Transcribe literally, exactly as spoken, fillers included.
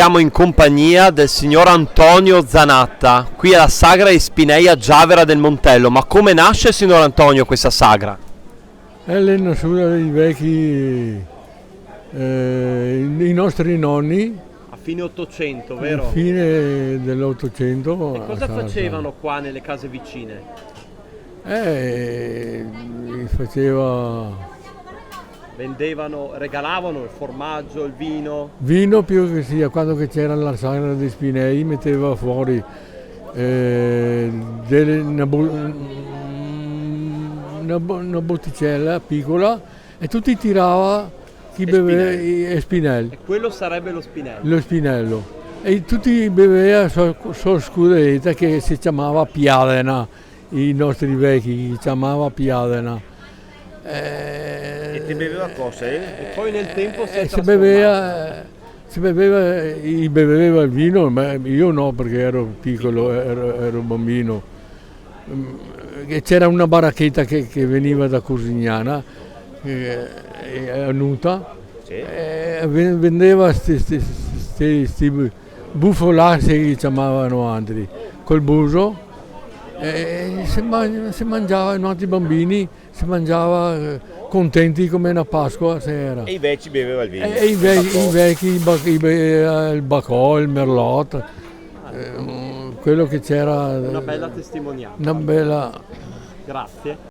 Siamo in compagnia del signor Antonio Zanatta, qui alla sagra di Spinei a Giavera del Montello. Ma come nasce, signor Antonio, questa sagra? E l'è nasciuta dai veci, eh, i, i nostri noni. A fine Ottocento, vero? Fine dell'Ottocento. E cosa facevano qua nelle case vicine? Eh, i faceva... Vendevano, regalavano il formaggio, il vino? Vino più che sia, quando che c'era la sagra dei Spinei, meteva fuori, eh, delle, una bo-, una bo-, una botticella piccola e tutti tirava chi beveva i, e Spinel. E quello sarebbe lo Spinello? Lo Spinello. E tutti beveva so, so scudereta che si chiamava Piadena. I nostri veci i ciamava Piadena. Eh, e te beveva cosa, eh? E poi nel tempo si è trasformata. Se beveva, se beveva, i beveva el vino, ma io no, perché ero piccolo, ero, ero bambino. Mm, e c'era una baracheta che, che veniva da Corsignana, eh, a Nuta, sì, e ve-, vendeva sti, sti, sti, sti bufolà, se li ciamava noantri, col buso, e se man-, se mangiava, noantri bambini, se mangiava, eh, contenti come na Pasqua se era. E i veci beveva el vino? E, e i ve-, i veci, i ba-, i beveva el Bacò, el Merlot, eh, quello che c'era. Una bella testimonianza. Una bella... Grazie.